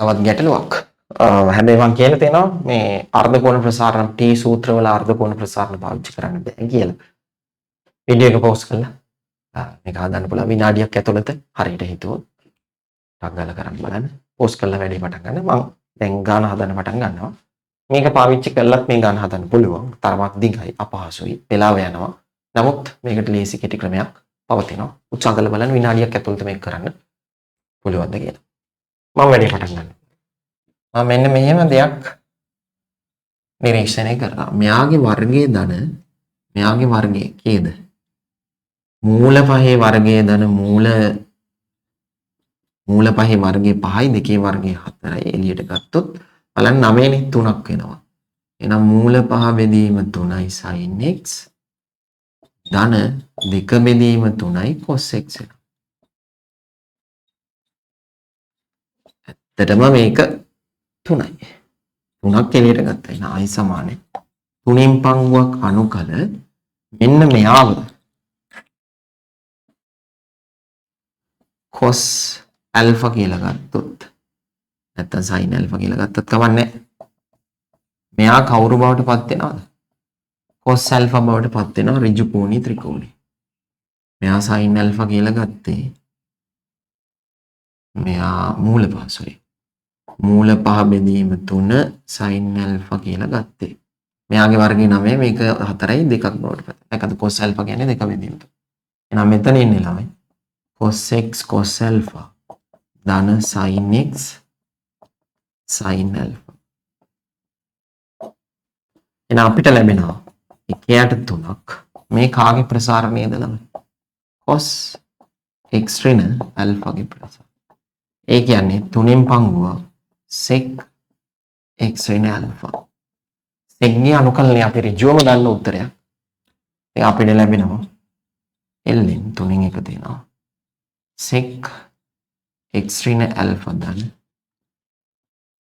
තවත් ගැටලුවක්. හැබැයි මං කියලා තියෙනවා මේ අර්ධ කෝණ ප්‍රසාරණ T සූත්‍රවල අර්ධ කෝණ ප්‍රසාරණ පාවිච්චි කරන්න බෑ කියලා. වීඩියෝ එක පෝස්ට් කරලා මේක හදන්න පුළුවන් විනාඩියක් ඇතුළත හරියට හිතුවොත් ටක් ගාලා කරන්න බලන්න. පෝස්ට් කරලා වැඩේ පටන් ගන්න. මං දැන් ගාන හදන්න පටන් ගන්නවා. මේක පාවිච්චි කළත් මේ ගාන හදන්න පුළුවන්. තරමක් දිගයි, අපහසුයි, වෙලාව යනවා. නමුත් මේකට ලේසි කෙටි ක්‍රමයක් පවතිනවා. උත්සාහ කරලා බලන්න විනාඩියක් ඇතුළත මේක කරන්න පුළුවන්ද කියලා. මම වැඩේ පටන් ගන්නවා. මම මෙන්න මෙහෙම දෙයක් නිරීක්ෂණය කරා. මෙයාගේ වර්ගයේ ධන මෙයාගේ වර්ගය කීයද? මූල පහේ වර්ගයේ ධන මූල මූල පහේ වර්ගයේ 5යි දෙකේ වර්ගයේ 4යි එළියට ගත්තොත් බලන්න 9 නේ 3ක් වෙනවා. එහෙනම් මූල පහ බෙදීම 3යි sin x ධන දෙක බෙදීම 3යි cos x වෙනවා. ඇත්තටම මේක 3යි. 3ක් එළියට ගත්තා. එහෙනම් i සමානයි 3න් පංගුවක් අනුකල මෙන්න මෙයාව cos alpha කියලා ගත්තොත් නැත්තම් sin alpha කියලා ගත්තත් කමක් නැහැ. මෙයා කවුරු බවට පත් වෙනවද? cos alpha බවට පත් වෙනවා ඍජු කෝණී ත්‍රිකෝණේ. මෙයා sin alpha කියලා ගත්තේ මෙයා මූල පහ සෝරි. මූල පහ බෙදීම 3 sin alpha කියලා ගත්තේ. මෙයාගේ වර්ගය 9 මේක 4යි දෙකක් බවට පත් වෙනවා. ඒකද cos alpha කියන්නේ දෙක බෙදීම 3. එහෙනම් මෙතන ඉන්නේ ළමයි cos x cos alpha ධන sin x sin alpha. එහෙනම් අපිට ලැබෙනවා 1 යට 3ක් මේ කාගේ ප්‍රසාරණයද ළමයි? cos x ඍණ alpha ගේ ප්‍රසාරණය. ඒ කියන්නේ 3න් පංගුව sec x ඍණ alpha. sec ගේ අනුකලනය අපි ඍජුවම ගන්න උත්තරයක්. ඒ අපිට ලැබෙනවා ln 3න් 1 දෙනවා. sec x ඍණ alpha ධන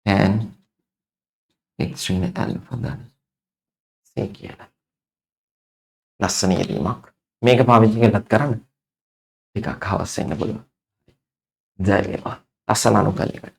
tan x ඍණ alpha ධන c කියලා. ලස්සන යෙදීමක්. මේක පාවිච්චි කරලත් කරන්න. ටිකක් හවස් වෙන්න පුළුවන්. ජය වේවා. ලස්සන අනුකලනයකට.